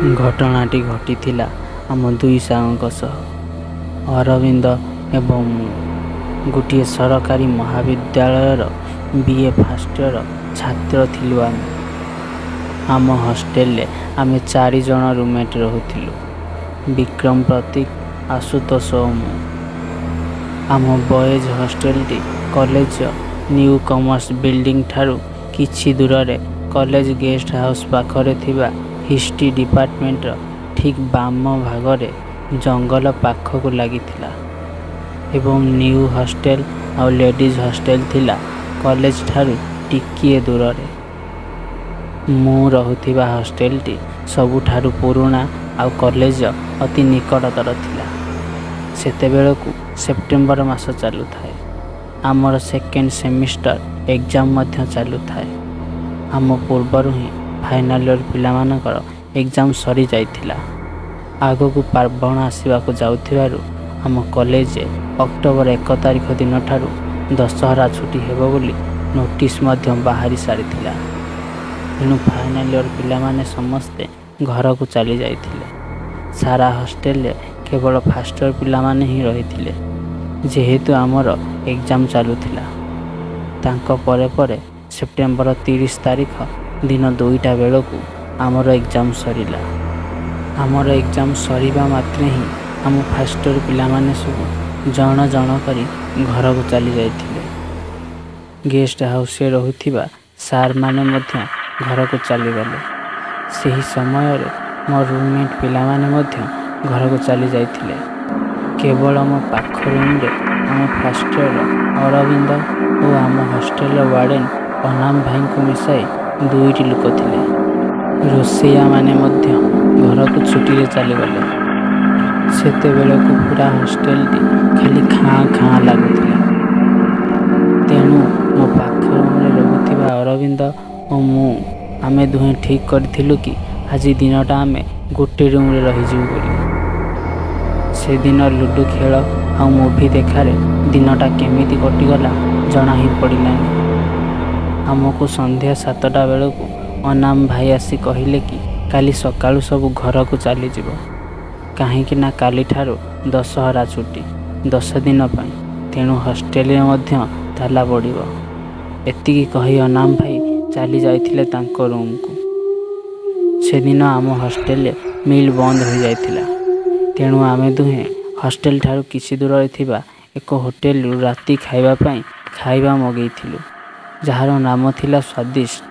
ଘଟଣାଟି ଘଟିଥିଲା ଆମ ଦୁଇ ସାଙ୍ଗଙ୍କ ସହ, ଅରବିନ୍ଦ ଏବଂ ମୁଁ। ଗୋଟିଏ ସରକାରୀ ମହାବିଦ୍ୟାଳୟର ବି. ଏ. ଫାଷ୍ଟ ଇୟର ଛାତ୍ର ଥିଲୁ ଆମେ। ଆମ ହଷ୍ଟେଲରେ ଆମେ ଚାରିଜଣ ରୁମମେଟ୍ ରହୁଥିଲୁ, ବିକ୍ରମ, ପ୍ରତୀକ, ଆଶୁତୋଷ ଓ ମୁଁ। ଆମ ବଏଜ୍ ହଷ୍ଟେଲଟି କଲେଜର ନ୍ୟୁ କମର୍ସ ବିଲଡ଼ିଂଠାରୁ କିଛି ଦୂରରେ କଲେଜ ଗେଷ୍ଟ ହାଉସ ପାଖରେ ଥିବା ହିଷ୍ଟ୍ରି ଡିପାର୍ଟମେଣ୍ଟର ଠିକ୍ ବାମ ଭାଗରେ ଜଙ୍ଗଲ ପାଖକୁ ଲାଗିଥିଲା ଏବଂ ନ୍ୟୁ ହଷ୍ଟେଲ ଆଉ ଲେଡ଼ିଜ୍ ହଷ୍ଟେଲ ଥିଲା କଲେଜଠାରୁ ଟିକିଏ ଦୂରରେ। ମୁଁ ରହୁଥିବା ହଷ୍ଟେଲଟି ସବୁଠାରୁ ପୁରୁଣା ଆଉ କଲେଜର ଅତି ନିକଟତର ଥିଲା। ସେତେବେଳକୁ ସେପ୍ଟେମ୍ବର ମାସ ଚାଲୁଥାଏ। ଆମର ସେକେଣ୍ଡ ସେମିଷ୍ଟର ଏକ୍ଜାମ ମଧ୍ୟ ଚାଲୁଥାଏ। ଆମ ପୂର୍ବରୁ ହିଁ ଫାଇନାଲ ଇୟର ପିଲାମାନଙ୍କର ଏକ୍ଜାମ ସରିଯାଇଥିଲା। ଆଗକୁ ପାର୍ବଣ ଆସିବାକୁ ଯାଉଥିବାରୁ ଆମ କଲେଜରେ ଅକ୍ଟୋବର 1 ତାରିଖ ଦିନଠାରୁ ଦଶହରା ଛୁଟି ହେବ ବୋଲି ନୋଟିସ୍ ମଧ୍ୟ ବାହାରି ସାରିଥିଲା। ତେଣୁ ଫାଇନାଲ ଇୟର ପିଲାମାନେ ସମସ୍ତେ ଘରକୁ ଚାଲିଯାଇଥିଲେ। ସାରା ହଷ୍ଟେଲରେ କେବଳ ଫାଷ୍ଟ ଇୟର ପିଲାମାନେ ହିଁ ରହିଥିଲେ, ଯେହେତୁ ଆମର ଏକ୍ଜାମ ଚାଲୁଥିଲା। ତାଙ୍କ ପରେ ପରେ ସେପ୍ଟେମ୍ବର 30 ତାରିଖ ଦିନ 2ଟା ବେଳକୁ ଆମର ଏକ୍ଜାମ ସରିଲା। ଆମର ଏକ୍ଜାମ ସରିବା ମାତ୍ରେ ହିଁ ଆମ ଫାଷ୍ଟ ଇୟର ପିଲାମାନେ ସବୁ ଜଣ ଜଣ କରି ଘରକୁ ଚାଲିଯାଇଥିଲେ। ଗେଷ୍ଟ ହାଉସରେ ରହୁଥିବା ସାର୍ମାନେ ମଧ୍ୟ ଘରକୁ ଚାଲିଗଲେ। ସେହି ସମୟରେ ମୋ ରୁମମେଟ୍ ପିଲାମାନେ ମଧ୍ୟ ଘରକୁ ଚାଲିଯାଇଥିଲେ। କେବଳ ମୋ ପାଖ ରୁମରେ ଆମ ଫାଷ୍ଟ ଇୟରର ଅରବିନ୍ଦ ଓ ଆମ ହଷ୍ଟେଲର ୱାର୍ଡ଼େନ ଅନାମ ଭାଇଙ୍କୁ ମିଶାଇ ଦୁଇଟି ଲୋକ ଥିଲେ। ରୋଷେଇଆମାନେ ମଧ୍ୟ ଘରକୁ ଛୁଟିରେ ଚାଲିଗଲେ। ସେତେବେଳକୁ ପୂରା ହଷ୍ଟେଲଟି ଖାଲି ଖାଁ ଖାଁ ଲାଗୁଥିଲା। ତେଣୁ ମୋ ପାଖ ରୁମରେ ରହୁଥିବା ଅରବିନ୍ଦ ଓ ମୁଁ, ଆମେ ଦୁହେଁ ଠିକ୍ କରିଥିଲୁ କି ଆଜି ଦିନଟା ଆମେ ଗୋଟେ ରୁମରେ ରହିଯିବୁ ବୋଲି। ସେଦିନ ଲୁଡ଼ୁ ଖେଳ ଆଉ ମୁଭି ଦେଖାରେ ଦିନଟା କେମିତି କଟିଗଲା ଜଣା ହିଁ ପଡ଼ିଲାନି। ଆମକୁ ସନ୍ଧ୍ୟା 7ଟା ବେଳକୁ ଅନାମ ଭାଇ ଆସି କହିଲେ କି କାଲି ସକାଳୁ ସବୁ ଘରକୁ ଚାଲିଯିବ, କାହିଁକି ନା କାଲିଠାରୁ ଦଶହରା ଛୁଟି 10 ଦିନ ପାଇଁ, ତେଣୁ ହଷ୍ଟେଲରେ ମଧ୍ୟ ତାଲା ପଡ଼ିବ। ଏତିକି କହି ଅନାମ ଭାଇ ଚାଲି ଯାଇଥିଲେ ତାଙ୍କ ରୁମକୁ। ସେଦିନ ଆମ ହଷ୍ଟେଲରେ ମିଲ୍ ବନ୍ଦ ହୋଇଯାଇଥିଲା। ତେଣୁ ଆମେ ଦୁହେଁ ହଷ୍ଟେଲଠାରୁ କିଛି ଦୂରରେ ଥିବା ଏକ ହୋଟେଲରୁ ରାତି ଖାଇବା ପାଇଁ ଖାଇବା ମଗେଇଥିଲୁ, ଯାହାର ନାମ ଥିଲା ସ୍ୱାଦିଷ୍ଟ।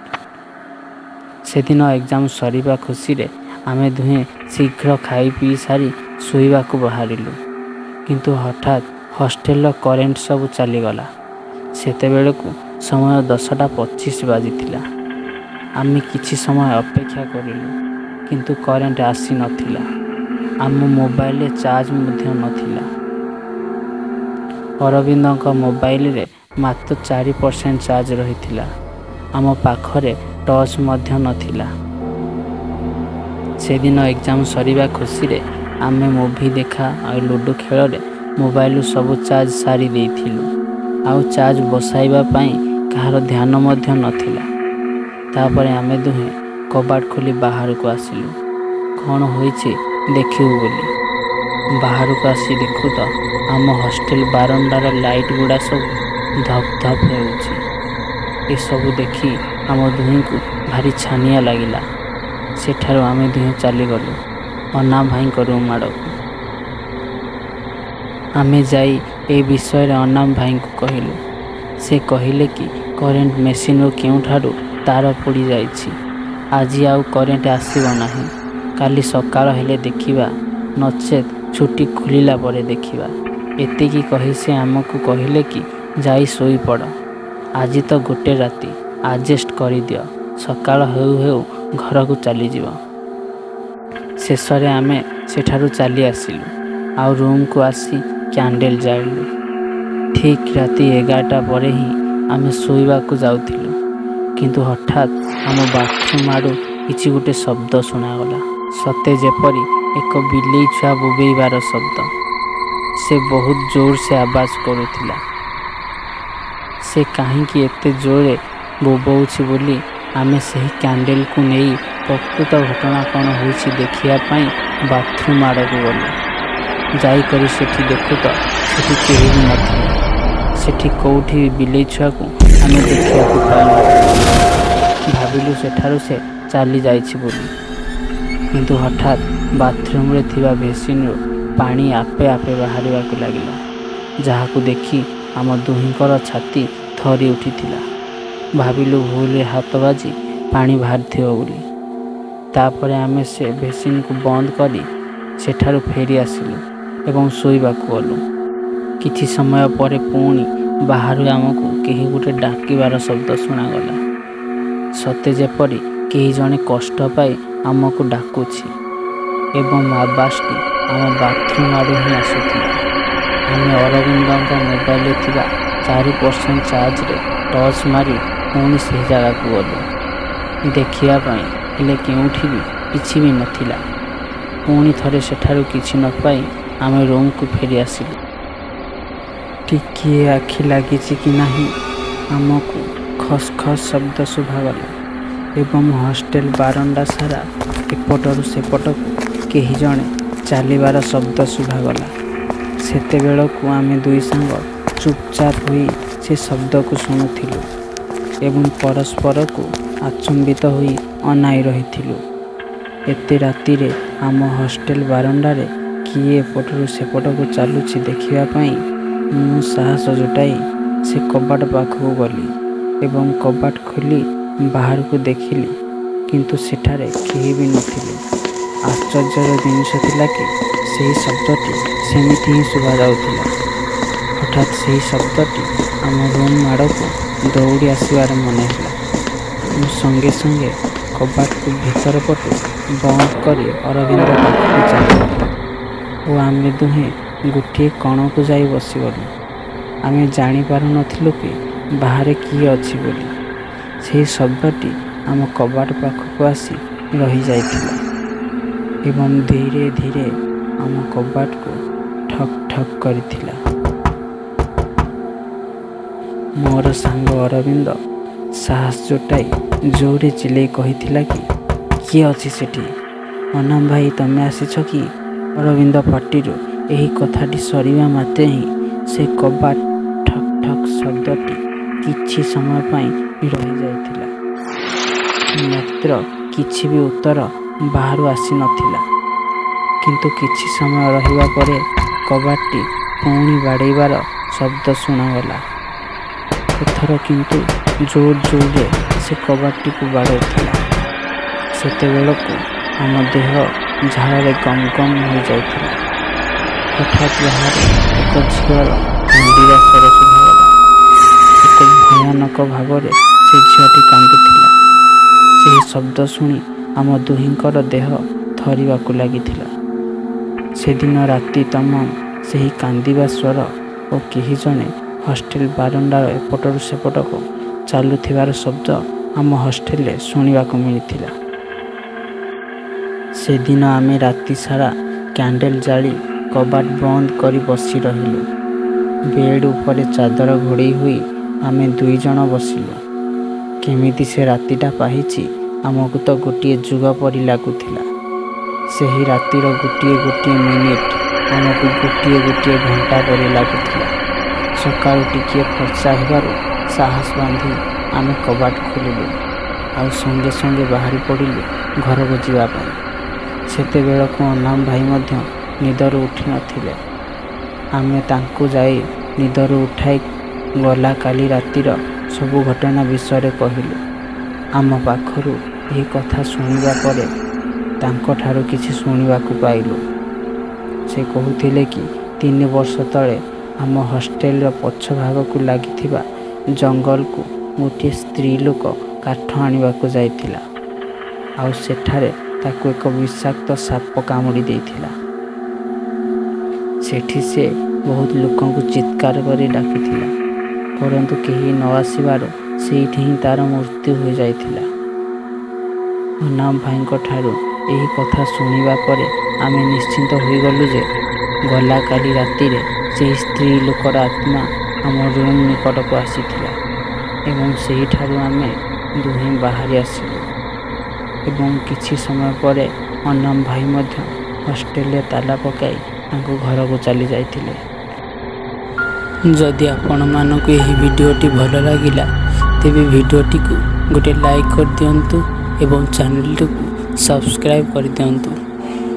ସେଦିନ ଏକ୍ଜାମ ସରିବା ଖୁସିରେ ଆମେ ଦୁହେଁ ଶୀଘ୍ର ଖାଇ ପିଇ ସାରି ଶୋଇବାକୁ ବାହାରିଲୁ। କିନ୍ତୁ ହଠାତ୍ ହଷ୍ଟେଲର କରେଣ୍ଟ ସବୁ ଚାଲିଗଲା। ସେତେବେଳକୁ ସମୟ 10ଟା 25 ବାଜିଥିଲା। ଆମେ କିଛି ସମୟ ଅପେକ୍ଷା କରିଲୁ, କିନ୍ତୁ କରେଣ୍ଟ ଆସିନଥିଲା। ଆମ ମୋବାଇଲରେ ଚାର୍ଜ ମଧ୍ୟ ନଥିଲା। ଅରବିନ୍ଦଙ୍କ ମୋବାଇଲରେ ମାତ୍ର 4% ଚାର୍ଜ ରହିଥିଲା। ଆମ ପାଖରେ ଟର୍ଚ୍ଚ ମଧ୍ୟ ନଥିଲା। ସେଦିନ ଏକ୍ଜାମ ସରିବା ଖୁସିରେ ଆମେ ମୁଭି ଦେଖା ଆଉ ଲୁଡ଼ୁ ଖେଳରେ ମୋବାଇଲରୁ ସବୁ ଚାର୍ଜ ସାରି ଦେଇଥିଲୁ। ଆଉ ଚାର୍ଜ ବସାଇବା ପାଇଁ କାହାର ଧ୍ୟାନ ମଧ୍ୟ ନଥିଲା। ତାପରେ ଆମେ ଦୁହେଁ କବାଟ ଖୋଲି ବାହାରକୁ ଆସିଲୁ, କ'ଣ ହୋଇଛି ଦେଖିବୁ ବୋଲି। ବାହାରକୁ ଆସି ଦେଖୁ ତ ଆମ ହଷ୍ଟେଲ ବାରଣ୍ଡାର ଲାଇଟ୍ ଗୁଡ଼ା ସବୁ ଧପ୍ ଧପ୍ ହେଉଛି। ଏସବୁ ଦେଖି ଆମ ଦୁହିଁଙ୍କୁ ଭାରି ଛାନିଆ ଲାଗିଲା। ସେଠାରୁ ଆମେ ଦୁହେଁ ଚାଲିଗଲୁ ଅନାମ ଭାଇଙ୍କ ରୁମ୍ ଆଡ଼କୁ। ଆମେ ଯାଇ ଏ ବିଷୟରେ ଅନାମ ଭାଇଙ୍କୁ କହିଲୁ। ସେ କହିଲେ କି କରେଣ୍ଟ ମେସିନ୍ରୁ କେଉଁଠାରୁ ତାର ପୋଡ଼ି ଯାଇଛି। ଆଜି ଆଉ କରେଣ୍ଟ ଆସିବ ନାହିଁ। କାଲି ସକାଳ ହେଲେ ଦେଖିବା, ନଚେତ୍ ଛୁଟି ଖୋଲିଲା ପରେ ଦେଖିବା। ଏତିକି କହି ସେ ଆମକୁ କହିଲେ କି ଯାଇ ଶୋଇପଡ଼। ଆଜି ତ ଗୋଟେ ରାତି, ଆଡ଼ଜଷ୍ଟ କରିଦିଅ, ସକାଳ ହେଉ ହେଉ ଘରକୁ ଚାଲିଯିବ। ଶେଷରେ ଆମେ ସେଠାରୁ ଚାଲି ଆସିଲୁ ଆଉ ରୁମକୁ ଆସି କ୍ୟାଣ୍ଡେଲ ଜାଳିଲୁ। ଠିକ୍ ରାତି 11ଟା ପରେ ହିଁ ଆମେ ଶୋଇବାକୁ ଯାଉଥିଲୁ, କିନ୍ତୁ ହଠାତ୍ ଆମ ବାଥରୁମ୍ ଆଡ଼ୁ କିଛି ଗୋଟେ ଶବ୍ଦ ଶୁଣାଗଲା। ସତେ ଯେପରି ଏକ ବିଲେଇ ଛୁଆ ବୋବେଇବାର ଶବ୍ଦ। ସେ ବହୁତ ଜୋରସେ ଆବାଜ କରୁଥିଲା। ସେ କାହିଁକି ଏତେ ଜୋରରେ ବୋବଉଛି ବୋଲି ଆମେ ସେହି କ୍ୟାଣ୍ଡେଲକୁ ନେଇ ପ୍ରକୃତ ଘଟଣା କ'ଣ ହୋଇଛି ଦେଖିବା ପାଇଁ ବାଥରୁମ୍ ଆଡ଼କୁ ଗଲୁ। ଯାଇକରି ସେଠି ଦେଖୁ ତ ସେଠି କେହି ବି ନଥିଲେ। ସେଠି କୋଉଠି ବି ବିଲେଇ ଛୁଆକୁ ଆମେ ଦେଖିବାକୁ ପାଇନଥିଲୁ। ଭାବିଲୁ ସେଠାରୁ ସେ ଚାଲିଯାଇଛି ବୋଲି। କିନ୍ତୁ ହଠାତ୍ ବାଥରୁମ୍ରେ ଥିବା ବେସିନ୍ରୁ ପାଣି ଆପେ ଆପେ ବାହାରିବାକୁ ଲାଗିଲା, ଯାହାକୁ ଦେଖି ଆମ ଦୁହିଁଙ୍କର ଛାତି ଥରି ଉଠିଥିଲା। ଭାବିଲୁ ଭୁଲରେ ହାତ ବାଜି ପାଣି ବାହାରିଥିବ ବୋଲି। ତାପରେ ଆମେ ସେ ବେସିନ୍କୁ ବନ୍ଦ କରି ସେଠାରୁ ଫେରି ଆସିଲୁ ଏବଂ ଶୋଇବାକୁ ଗଲୁ। କିଛି ସମୟ ପରେ ପୁଣି ବାହାରୁ ଆମକୁ କେହି ଗୋଟେ ଡାକିବାର ଶବ୍ଦ ଶୁଣାଗଲା, ସତେ ଯେପରି କେହି ଜଣେ କଷ୍ଟ ପାଇ ଆମକୁ ଡାକୁଛି ଏବଂ ଆବାଜଟି ଆମ ବାଥରୁମ୍ ଆଡ଼ୁ ହିଁ ଆସୁଥିଲା। ଆମେ ଅରବିନ୍ଦଙ୍କ ମୋବାଇଲରେ ଥିବା 4% ଚାର୍ଜରେ ଟର୍ଚ୍ଚ ମାରି ପୁଣି ସେହି ଜାଗାକୁ ଗଲୁ ଦେଖିବା ପାଇଁ, ହେଲେ କେଉଁଠି ବି କିଛି ବି ନଥିଲା। ପୁଣି ଥରେ ସେଠାରୁ କିଛି ନ ପାଇ ଆମେ ରୁମ୍କୁ ଫେରି ଆସିଲୁ। ଟିକିଏ ଆଖି ଲାଗିଛି କି ନାହିଁ, ଆମକୁ ଖସ୍ ଖସ୍ ଶବ୍ଦ ଶୁଭାଗଲା ଏବଂ ହଷ୍ଟେଲ ବାରଣ୍ଡା ସାରା ଏପଟରୁ ସେପଟକୁ କେହି ଜଣେ ଚାଲିବାର ଶବ୍ଦ ଶୁଭାଗଲା। ସେତେବେଳକୁ ଆମେ ଦୁଇ ସାଙ୍ଗ ଚୁପଚାପ ହୋଇ ସେ ଶବ୍ଦକୁ ଶୁଣୁଥିଲୁ ଏବଂ ପରସ୍ପରକୁ ଆଚମ୍ବିତ ହୋଇ ଅନାଇ ରହିଥିଲୁ। ଏତେ ରାତିରେ ଆମ ହଷ୍ଟେଲ ବାରଣ୍ଡାରେ କିଏ ଏପଟରୁ ସେପଟକୁ ଚାଲୁଛି ଦେଖିବା ପାଇଁ ମୁଁ ସାହସ ଜୁଟାଇ ସେ କବାଟ ପାଖକୁ ଗଲି ଏବଂ କବାଟ ଖୋଲି ବାହାରକୁ ଦେଖିଲି, କିନ୍ତୁ ସେଠାରେ କେହି ବି ନଥିଲେ। ଆଶ୍ଚର୍ଯ୍ୟର ଜିନିଷ ଥିଲା କି ସେହି ଶବ୍ଦଟି ସେମିତି ହିଁ ଶୁଭାଯାଉଥିଲା। ହଠାତ୍ ସେହି ଶବ୍ଦଟି ଆମ ରୁମ୍ ଆଡ଼କୁ ଦୌଡ଼ି ଆସିବାର ମନେ ହେଲା। ମୁଁ ସଙ୍ଗେ ସଙ୍ଗେ କବାଟକୁ ଭିତର ପଟୁ ବନ୍ଦ କରି ଅରବିନ୍ଦ ପାଖକୁ ଚାଲିଗଲି ଓ ଆମେ ଦୁହେଁ ଗୋଟିଏ କଣକୁ ଯାଇ ବସିଗଲୁ। ଆମେ ଜାଣିପାରୁନଥିଲୁ କି ବାହାରେ କିଏ ଅଛି ବୋଲି। ସେହି ଶବ୍ଦଟି ଆମ କବାଟ ପାଖକୁ ଆସି ରହିଯାଇଥିଲା ଏବଂ ଧୀରେ ଧୀରେ ଆମ କବାଟକୁ ଠକ୍ ଠକ୍ କରିଥିଲା। ମୋର ସାଙ୍ଗ ଅରବିନ୍ଦ ସାହସ ଜୁଟାଇ ଜୋରରେ ଚିଲେଇ କହିଥିଲା କି, କିଏ ଅଛି ସେଠି? ଅନାମ ଭାଇ, ତମେ ଆସିଛ କି? ଅରବିନ୍ଦ ପାଟିରୁ ଏହି କଥାଟି ସରିବା ମାତ୍ରେ ହିଁ ସେ କବାଟ ଠକ୍ ଠକ୍ ଶବ୍ଦଟି କିଛି ସମୟ ପାଇଁ ରହିଯାଇଥିଲା, ମାତ୍ର କିଛି ବି ଉତ୍ତର ବାହାରୁ ଆସିନଥିଲା। କିନ୍ତୁ କିଛି ସମୟ ରହିବା ପରେ କବାଟଟି ପୁଣି ବାଡ଼େଇବାର ଶବ୍ଦ ଶୁଣାଗଲା। ଏଥର କିନ୍ତୁ ଜୋର ଜୋରରେ ସେ କବାଟଟିକୁ ବାଡ଼ଉଥିଲା। ସେତେବେଳକୁ ଆମ ଦେହ ଝାଳରେ ଗମ ଗମ ହୋଇଯାଇଥିଲା। ହଠାତ୍ ବାହାରେ ଏକ ଝିଅର କାନ୍ଦିବା ସ୍ୱର ଶୁଭାଗଲା। ଏକ ଭୟାନକ ଭାବରେ ସେ ଝିଅଟି କାନ୍ଦୁଥିଲା। ସେହି ଶବ୍ଦ ଶୁଣି ଆମ ଦୁହିଁଙ୍କର ଦେହ ଥରିବାକୁ ଲାଗିଥିଲା। ସେଦିନ ରାତି ତମାମ ସେହି କାନ୍ଦିବା ସ୍ୱର ଓ କେହି ଜଣେ ହଷ୍ଟେଲ ବାରଣ୍ଡାର ଏପଟରୁ ସେପଟକୁ ଚାଲୁଥିବାର ଶବ୍ଦ ଆମ ହଷ୍ଟେଲରେ ଶୁଣିବାକୁ ମିଳିଥିଲା। ସେଦିନ ଆମେ ରାତି ସାରା କ୍ୟାଣ୍ଡେଲ ଜାଳି କବାଟ ବନ୍ଦ କରି ବସି ରହିଲୁ। ବେଡ୍ ଉପରେ ଚାଦର ଘୋଡ଼େଇ ହୋଇ ଆମେ ଦୁଇ ଜଣ ବସିଲୁ। କେମିତି ସେ ରାତିଟା ପାହିଛି ଆମକୁ ତ ଗୋଟିଏ ଯୁଗ ପରି ଲାଗୁଥିଲା। ସେହି ରାତିର ଗୋଟିଏ ଗୋଟିଏ ମିନିଟ୍ ଆମକୁ ଗୋଟିଏ ଗୋଟିଏ ଘଣ୍ଟା ପରି ଲାଗୁଥିଲା। ସକାଳୁ ଟିକିଏ ଫର୍ଚ୍ଚା ହେବାରୁ ସାହସ ବାନ୍ଧି ଆମେ କବାଟ ଖୋଲିଲୁ ଆଉ ସଙ୍ଗେ ସଙ୍ଗେ ବାହାରି ପଡ଼ିଲୁ ଘରକୁ ଯିବା ପାଇଁ। ସେତେବେଳକୁ ଅନାମ ଭାଇ ମଧ୍ୟ ନିଦରୁ ଉଠିନଥିଲେ। ଆମେ ତାଙ୍କୁ ଯାଇ ନିଦରୁ ଉଠାଇ ଗଲା କାଲି ରାତିର ସବୁ ଘଟଣା ବିଷୟରେ କହିଲୁ। ଆମ ପାଖରୁ ଏହି କଥା ଶୁଣିବା ପରେ ତାଙ୍କଠାରୁ କିଛି ଶୁଣିବାକୁ ପାଇଲୁ। ସେ କହୁଥିଲେ କି 3 ବର୍ଷ ତଳେ ଆମ ହଷ୍ଟେଲର ପଛ ଭାଗକୁ ଲାଗିଥିବା ଜଙ୍ଗଲକୁ ଗୋଟିଏ ସ୍ତ୍ରୀ ଲୋକ କାଠ ଆଣିବାକୁ ଯାଇଥିଲା, ଆଉ ସେଠାରେ ତାକୁ ଏକ ବିଷାକ୍ତ ସାପ କାମୁଡ଼ି ଦେଇଥିଲା। ସେଠି ସେ ବହୁତ ଲୋକଙ୍କୁ ଚିତ୍କାର କରି ଡାକିଥିଲା, ପରନ୍ତୁ କେହି ନ ଆସିବାରୁ ସେଇଠି ହିଁ ତାର ମୃତ୍ୟୁ ହୋଇଯାଇଥିଲା। ଅନାମ ଭାଇଙ୍କ ଠାରୁ ଏହି କଥା ଶୁଣିବା ପରେ ଆମେ ନିଶ୍ଚିନ୍ତ ହୋଇଗଲୁ ଯେ ଗଲା କାଲି ରାତିରେ ସେହି ସ୍ତ୍ରୀ ଲୋକର ଆତ୍ମା ଆମ ରୁମ୍ ନିକଟକୁ ଆସିଥିଲା ଏବଂ ସେହିଠାରୁ ଆମେ ଦୁହେଁ ବାହାରି ଆସିଲୁ। ଏବଂ କିଛି ସମୟ ପରେ ଅନମ ଭାଇ ମଧ୍ୟ ହଷ୍ଟେଲରେ ତାଲା ପକାଇ ତାଙ୍କ ଘରକୁ ଚାଲି ଯାଇଥିଲେ। ଯଦି ଆପଣମାନଙ୍କୁ ଏହି ଭିଡ଼ିଓଟି ଭଲ ଲାଗିଲା, ତେବେ ଭିଡ଼ିଓଟିକୁ ଗୋଟେ ଲାଇକ୍ କରିଦିଅନ୍ତୁ ଏବଂ ଚ୍ୟାନେଲଟିକୁ ସବସ୍କ୍ରାଇବ୍ କରିଦିଅନ୍ତୁ।